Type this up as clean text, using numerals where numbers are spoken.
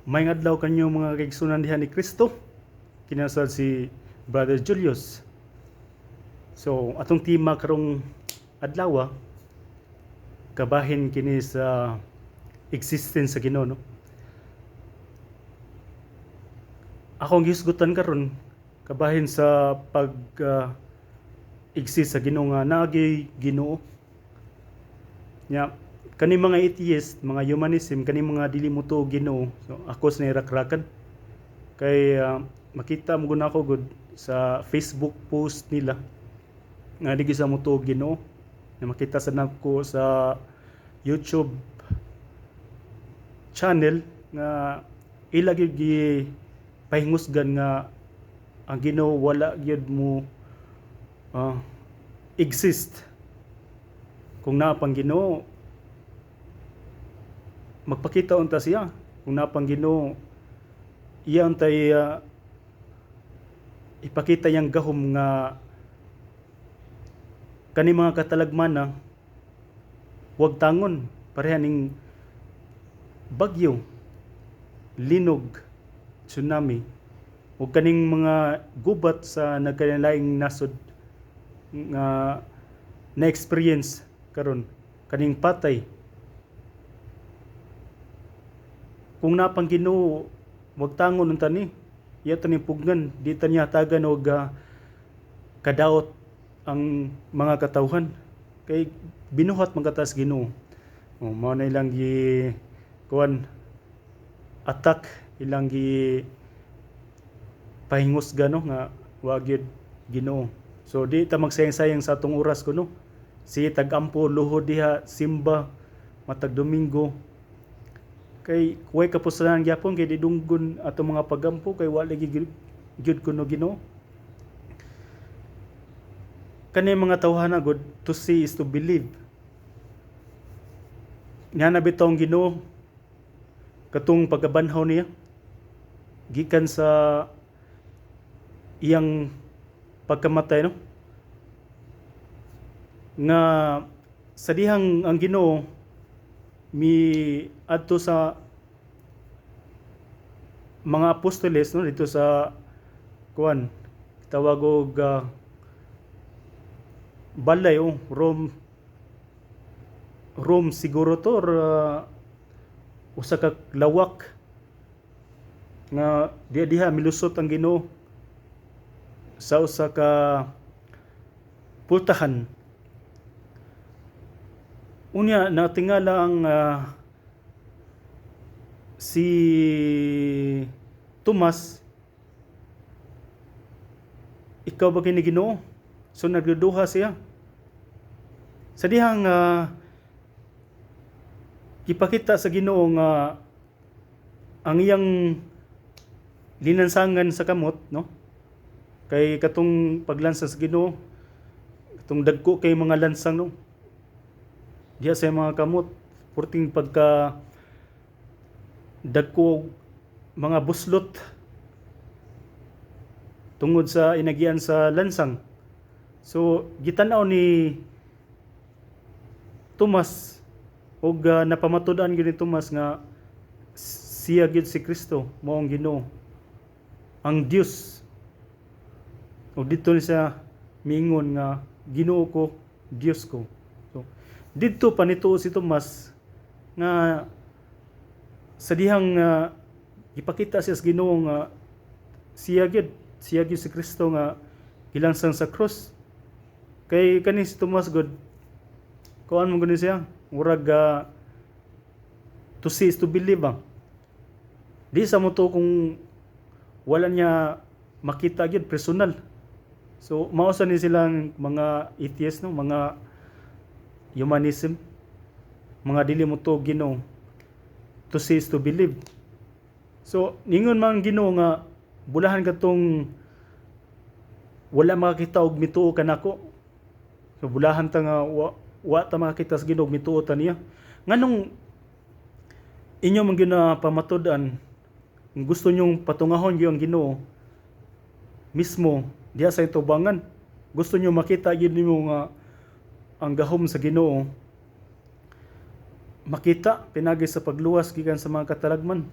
Maayong adlaw kanyo, mga kaigsunan diha ni Kristo. Kinasal si Brother Julius. So, atong tema karong adlaw kabahin kini sa existence sa Ginoo, no? Akong gihisgutan karon kabahin sa pag exist sa Ginoo, nga naagay Ginoo. Nya kani mga atheist, mga humanism, kani mga dili mo tuo Ginoo. So ako sa rakrakan kay makita mo gud nako gud sa Facebook post nila nga di sa mo tuo Ginoo. Na makita sa nako sa YouTube channel nga ila gyud gi pahingusgan nga ang Ginoo wala gyud mo exist. Kung naa pang Ginoo, magpakita unta siya. Kung naa pang Ginoo, iya untay ipakita yang gahom nga kani mga katalagmana wag tangon pareha ning bagyo, linog, tsunami ug kaning mga gubat sa nagkalaing nasod nga na-experience karon, kaning patay. Kung naa pang Ginoo, wag tangon unta ni, iya ta ning pugnan, di ta niya hatagan og kadaot ang mga katawhan kay binuhat man katas Ginoo. Oh, mao na ilang gi kuan, attack, ilang gi pahingusgan, no, nga wa gyud Ginoo. So di ta magsayang-sayang sa atong oras kuno. Sige tag-ampo, luhod diha, simba matag Domingo, kay way kapuslanan gyapon, kay didunggon atong mga pagampo kay wa lagi gyud kuno Ginoo. Kani mga tawhana gud, to see is to believe. Nga na bitaw ang Ginoo katong pagkabanhaw niya gikan sa iyang pagkamatay, no, nga sa dihang ang Ginoo mi adto sa mga apostoles, no, dito sa kuan, tawag og balay, oh, Rome, Rome siguro to or usa ka lawak nga diha diha milusot ang Ginoo sa usa ka pultahan. Unya natingala ang si Tomas, "Ikaw ba kini, Ginoo?" So nagduduha siya sa dihang gipakita sa Ginoo nga ang iyang linansangan sa kamot, no, kay katong paglansang sa Ginoo, katong dagko kay mga lansang, no, diha sa mga kamot, purting pagka dagko mga buslot tungod sa inagian sa lansang. So gitan-aw ni Tomas ug napamatud-an gyud ni Tomas nga siya gyud si Kristo, mao ang Ginoo, ang Dios. Ug didto ni siya miingon nga, "Ginoo ko, Dios ko." So didto pa nituo si Tomas nga sa dihang gipakita siya sa Ginoo nga siya gyud si Kristo nga gilansang sa cross. Kay kani si Tomas gud, kuan mo gud siya, murag to see is to believe ba. Di sa mo to kung wala niya makita gyud personal. So mao sa ni silang mga atheist, no, mga humanism, mga dili mo to Ginoo, to see is to believe. So ningon man Ginoo nga bulahan katong wala makakita og mituo kanako. So bulahan ta nga wa ta makakita sa Ginoo, mituo ta niya. Nganong inyo man ginapamatud-an, kung gusto nyong patungahon gyud ang Ginoo mismo diha sa itubangan, gusto nyo makita gyud nimo nga ang gahom sa Ginoo makita pinagi sa pagluwas gikan sa mga katalagman.